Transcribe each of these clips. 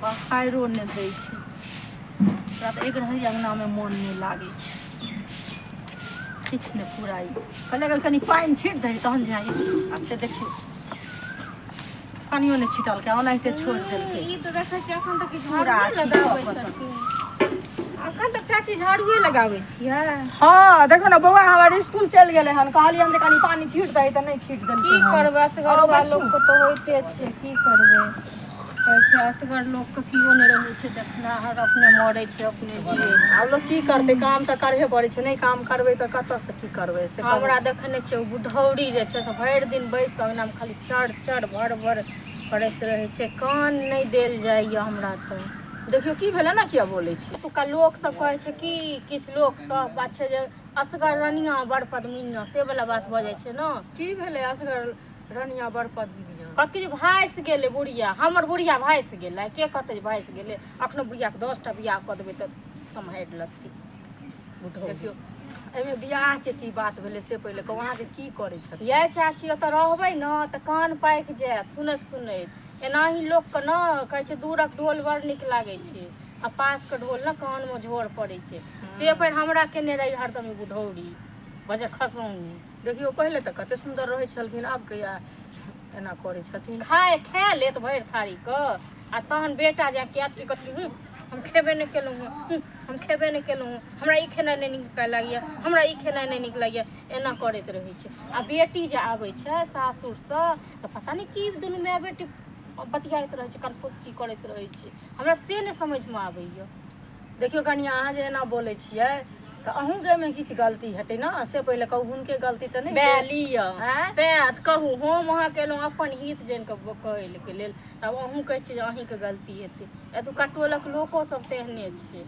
बाहरो नहि दै छै ओकरा तऽ एक रहै अङ्गनामे मोन नहि लागै छै किछु नहि पूरा ई कहलियै अगर कनि पानि छीट दही तहन जे इसकुल आ से देखियौ पानियो नहि छिटलकै ओनाहिते छोड़ि देलकै ई तऽ देखै छियै एखन तक पूरा झाड़ुए अथी लगाबै कऽ कऽ। छथिन। एखन तक चाची झाड़ुए लगाबै छियै। हँ देखो ने बौआ हमर स्कूल चलि गेलै हन, कहलियै हन जे कनि पानि छीट दही तऽ नहि छीट देलकै की हन। करबै, असगरुआ आउ बैसू। लोकके तऽ होइते छै, की करबै। कहै छै असगर लोकके केओ नहि रहै छै देखनाहर, अपने मरै छै अपने जियै छै। आब लोक की करतै, काम तऽ करहे पड़ै छै, नहि काम करबै तऽ कतऽसँ की करबै से कहू। हमरा देखने छियै ओ बुढ़ौरी जे छै से भरि दिन बैस कऽ अङ्गनामे खाली चर चर भर भर करैत रहै छै, कान नहि देल जाइए हमरा तऽ। देखियौ की भेलै ने, किया बोलै छी? एतुका लोक सब कहै छै कि किछु लोक सब बात छै जे असगर रनिया बड़ पद्मिनिया, से वाला बात भऽ जाइ छै ने। की भेलै असगर रनिया बड़ पद्मिनिया? कहतै जे भासि गेलै बुढ़िया, हमर बुढ़िया भासि गेलै। के कहतै जे भासि गेलै? अखनो बुढ़ियाके 10टा बियाह कऽ देबै तऽ सम्हारि लेतै बुढ़ऊ। देखियौ एहिमे बियाहके की बात भेलै से पहिले कहू, अहाँके की करै छथिन? यै चाची, ओतऽ रहबै ने तऽ कान पाकि जायत सुनैत सुनैत। एनाही लोकके ने कहै छै दूरक ढोल बड़ नीक लागै छै आ पासके ढोल ने कानमे झोर पड़ै छै, से पर हमरा केने रही हरदम ई बुढ़ौरी बजर खसौनी। देखियौ पहिले तऽ कते सुन्दर रहै छलखिन, आब कहिया एना करै छथिन? खाय खा लेत भरि थारी कऽ आ तहन बेटा जा के आयत की कथी, हूँ हम खेबे नहि केलहुँ हँ, हूँ हम खेबे नहि केलहुँ हँ, हमरा ई खेनाइ नहि नीक लागैए, हमरा ई खेनाइ नहि नीक लागैए, एना करैत रहै छै। आ बेटी जे आबै छै सासुरसँ तऽ पता नहि की दुनू माय बेटी बतियाइत रहै छै, कनफुसकी करैत रहै छै, हमरा से नहि समझमे आबैए। देखियौ कनिया, अहाँ जे एना बोलै छियै तऽ अहूँके एहिमे किछु गलती हेतै ने, से पहिले कहू, हुनके गलती तऽ नहि बे हेतै? लिअ आँय? सएह तऽ कहू, हम अहाँके एलहुँ अपन हित जानि कऽ कहै के लेल, तब अहूँ कहै छियै जे अहीँके गलती हेतै। एतुका टोलक लोको सब तेहने छै।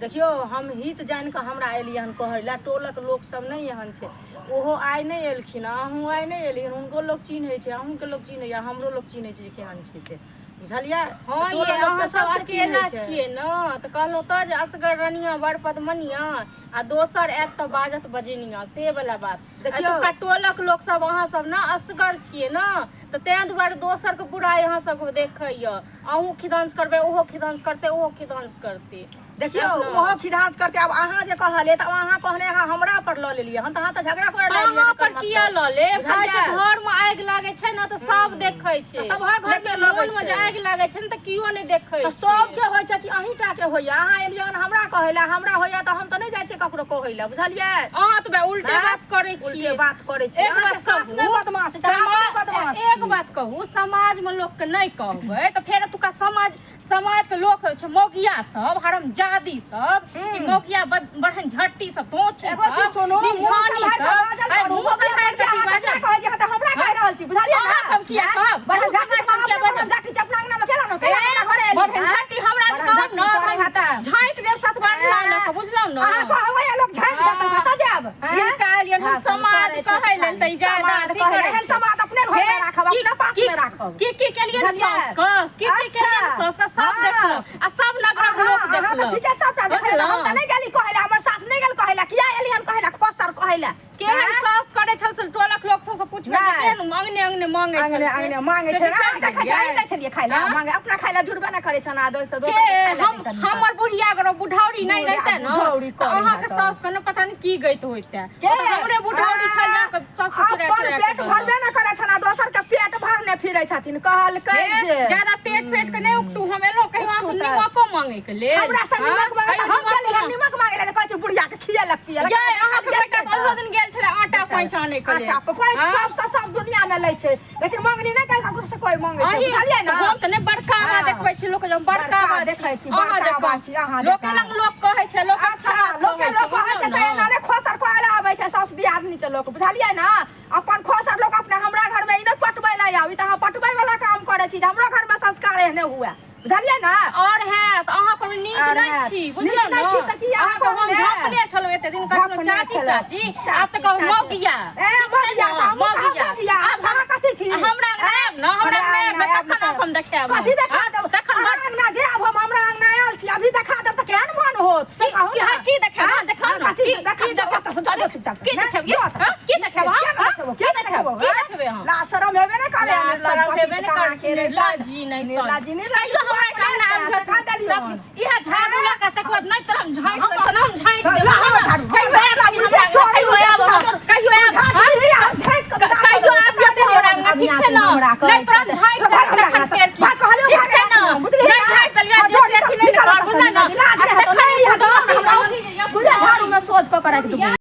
देखियौ हम हित जानि कऽ हमरा एलियै हन कहै लए, टोलक लोकसभ नहि एहन छै, ओहो आइ नहि एलखिन हँ, अहूँ आइ नहि एलियै हन, हुनको लोक चिन्है छै, अहूँके लोक चिन्हैए, हमरो लोक चिन्है छै जे केहन छै से, बुझलियै? हँ तऽ ये टोलक लोक अहाँ तऽ सब सबके अकेला चिन्है छै। छियै ने तऽ कहलहुँ तऽ जे असगर रनिया बड़ पदमनिया आ दोसर आयत तऽ बाजत बजनिया, से वाला बात। देखियौ एतुका टोलक लोक सब अहाँ सब ने असगर छियै ने तऽ तें दुआरे दोसरके बुराइ अहाँ सबके देखैया, अहूँ खिदांस करबै, ओहो खिदांस करतै, ओहो खिदांस करतै। देखियौ अपना ओहो खिधांस करतै। आब अहाँ जे कहलियै तऽ अहाँ कहने अहाँ हमरा पर लऽ लेलियै हन, तऽ अहाँ तऽ झगड़ा करऽ लगलियै। अहाँ एकर पर किया मतलब लऽ लेब? कहै छै बुझलियै? घर मे आगि लागै छै ने तऽ सब देखै छै, तऽ सबहक घर मे लेकिन लगै मोन मे जे छै। आगि लागै छै ने तऽ केओ नहि देखै तऽ छै। सबके होइ छै कि अहीं टा के होइया? अहाँ एलियै हन हमरा कहै लए, हमरा होइया तऽ हम तऽ नहि जाइ छियै ककरो कहै लए, बुझलियै? अहाँ तऽ बे उल्टे आँय? बात करै उल्टे छियै। बात करै छियै। एक अहाँके बात सास नहि कहू, बदमाश छै, अहाँ अपने बदमाश एक छी। बात कहू, समाज मे लोक के नहि कहबै तऽ फेर एतुका समाज समाज के लोक सब छै मौगिया सब, हरामजादी सब, ई मौगिया बढ़न झट्टी सब, दोछी एगो चीज सब, सुनू, मुँह निमझानी सम्हारि कऽ सब। बाजल आइ करू। मुँह मौगिया सम्हारि कऽ की अहाँ बाजब? ककरा कहै छी? अहाँ तऽ हमरा कहि रहल छी, बुझलियै ने? अहाँ हम किया कहब? बढ़न मुँह झट्टी सम्हारि कऽ हम किया अपने बढ़न बाजब? झट्टी छै, अपना अंगना मे केला ने, केला अंगना घरे एली, बढ़न आँय? झट्टी हमरा जे बढ़न कहब झट्टी ने करै तऽ हैत। हम झाँटि देब सतबरना लऽ कऽ, बुझलहुँ ने? अहाँ कहबै आ लोक झाँपि देत तऽ कतऽ जायब? आँय? हिनका एलियन हम भाषण समाज करै छै कहै लेल तऽ ई खाली। ज्यादा समाज अथी कहै करै एहन छै। समाज अपने घर मे हे, राखब, की अपना पास की मे राखब। की की केलियै ने बुझलियै? सास के, की की केलियै ने अच्छा सास के, सब हँ देखलहुँ आ सब नगरक लोक अहाँ तऽ देखलक, ठीके सबटा देखै लए, हम तऽ बुझलहुँ? नहि गेली कहै लए, हमर सास नहि गेल कहै लए, किया एली हन कहै लए, खोसर कहै लए। केहन आँय? सास करै छल से टोलक लोक सबसँ पुछबै जे नहि। केहन अंगने अंगने मांगै छल अंगने से अंगने मांगे से छै, बिसरि अहाँ देखै छै, गेलियै? दै छलियै खाइ लए? आँय? मांगे अपना खाइ लए जुड़बे नहि करै छन आ दोसर के दोसर के खाइ लए हम दै छथिन। हमर बुढ़िया अगर बुढ़ौरी नहि बुढ़िया रहिते ने बुढ़ौरी तऽ करै अहाँके हैत। सास के ने पता नहि की गैत होइते। के ओ तऽ हमरे बुढ़ौरी छल जे अहाँके सास के चुरा अपन चुरा के पेट देलक। भरबे नहि करै छन आ दोसर के पेट भरने फिरै छथिन, कहलकै हे, जे ज्यादा पेट पेट के नहि उकटू। हम एलहुँ कहियो अहाँ से उकटू तऽ। निमको मांगे के लेल? हमरा से हाँ? निमक मांगे कहियो हम निमको गेली हन मांग- निमक मांगे लए? कहै छै बुढ़िया के खियेलक पियेलक। यै, अहाँके बेटा तऽ ओहियो दिन गेल छलै आटा पैंच आनै के लेल। आटा पैंच हाँ? सब से सब दुनिया में लै छै, लेकिन मंगनी नहि कहि ककरो से कोई मांगे छै, अहीं बुझलियै ने? हम तऽ नहि बड़का हाँ। देखबै छी लोक के जे हम बड़का बड़का देखै छी, अहाँ बड़का जकाँ छी, अहाँ लोके जकाँ। लग लोक कहै छै, लोक अच्छा लोके लोक कहै छै तऽ एना नहि खोसर कहै लए आबै छै साउस दियादनी के लोक, बुझलियै ने? अपन खोसर लोक अपने हमरा घर में ई नहि पटबै लए आउ। ई तऽ अहाँ पटबै वाला काम करै छी जे हमरो घर में संस्कार एहने हुए, बुझलियै ने? और हैत अहाँ कोनो नीक और नहि हैत। छी, नीक बुझलहुँ नहि ने? छी तऽ की अहाँ अहाँके हम कहने? झपने छलहुँ एते दिन, कहै छलहुँ झपने चाची छलहुँ। चाची, आब तऽ चाची, कहू चाची। मौगिया। ए ठीक छै मौगिया ने? तऽ हमहूँ कहब मौगिया। मौगिया। आब हम अहाँके पति छी। हमरा अंगना आयब न, हमरा अंगना आयब न, तखन अहाँके हम देखायब। कथी देखा देब? तखन अहाँ अंगना जे आब हम हमरा अंगना आयल छी, अभी देखा देब तऽ केहन मन होत से कहू की ने। हाँ, की देखायब? हाँ, हाँ, देखाउ ने। कथी की देखा? देखायब? ओतऽ से जाओ चुपचाप। की देखायब? जाओ ओतऽ से। हाँ, की देखायब? हाँ, किया हाँ, देखेबो? की किया देखायब? देखेबो? की देखेबै अहाँ? ला शरम हेबे ने करे। ला शरम हेबे ने करै छै, निर्लज्जी नहि तऽ। निर्लज्जी नहि। कहियो हमरा के अंगना आबि देखा देलियौ। तब इएह झाड़ू लऽ कऽ तकर बाद नहि तऽ हम झाँटि देब, तहन हम झाँटि देब। ला हमर झाड़ू। कहियो आयब हमरा अंगना, कहियो आयब हम, कहियो आयब, हाँ? कहियो आबि जेतै हमरा अंगना, ठीक छै ने? नहि तऽ हम झाँटि देब, तखन फेर की? ठीक छै ने? नहि झाँटि देलियै जे से अथी नहि ने करब, बुझलियै ने? आ तखन झाड़ू में सोझ कऽ के राखि देबो।